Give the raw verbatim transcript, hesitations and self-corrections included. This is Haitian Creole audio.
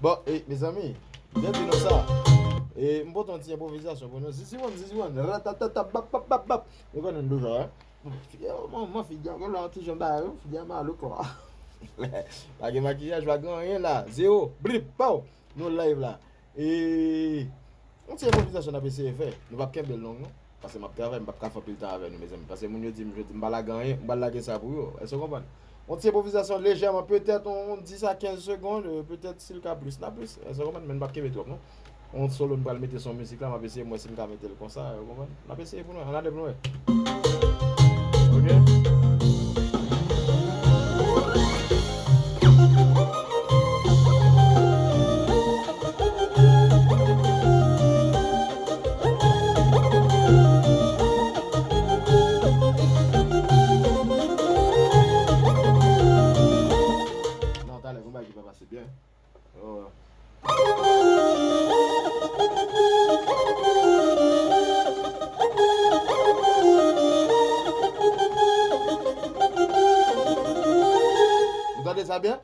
Bon, e, mezanmi, m te di nou sa. E, m pote yon ti enpwovizasyon pou nou. Ziziwann, ziziwann, ratatata, bap, bap, bap, bap. Nou konnen m toujou, wi. Fi, yo, manman, fi djagòl la, yon ti jan bagay, wi, fi djagòl malouk la. Pa gen makiyaj, pa gen anyen la. Zewo, blip, pow. Nou live la. E, yon ti enpwovizasyon n ap eseye fè. Nou p ap kenbe l long, non. Paske m ap travay, m p ap ka fè anpil tan avè nou, mezanmi. Paske moun yo di m, jodi m pa lage anyen, m pral lage sa pou yo. Èske w konprann? Yon ti enpwovizasyon lejèman, petèt yon, yon dis a kenz segonn, euh, petèt si l ka plis, n a plis. Èske w konprann? Men n p ap kenbe twòp, non. Yon solo m pral mete sou mizik la, m ap eseye m wè si m ka mete l konsa, w konprann? N ap eseye pou nou, ann ale pou nou wè. Ok? Non, talè, gon bagay ki pa pase byen. Oh. Ou tande sa byen?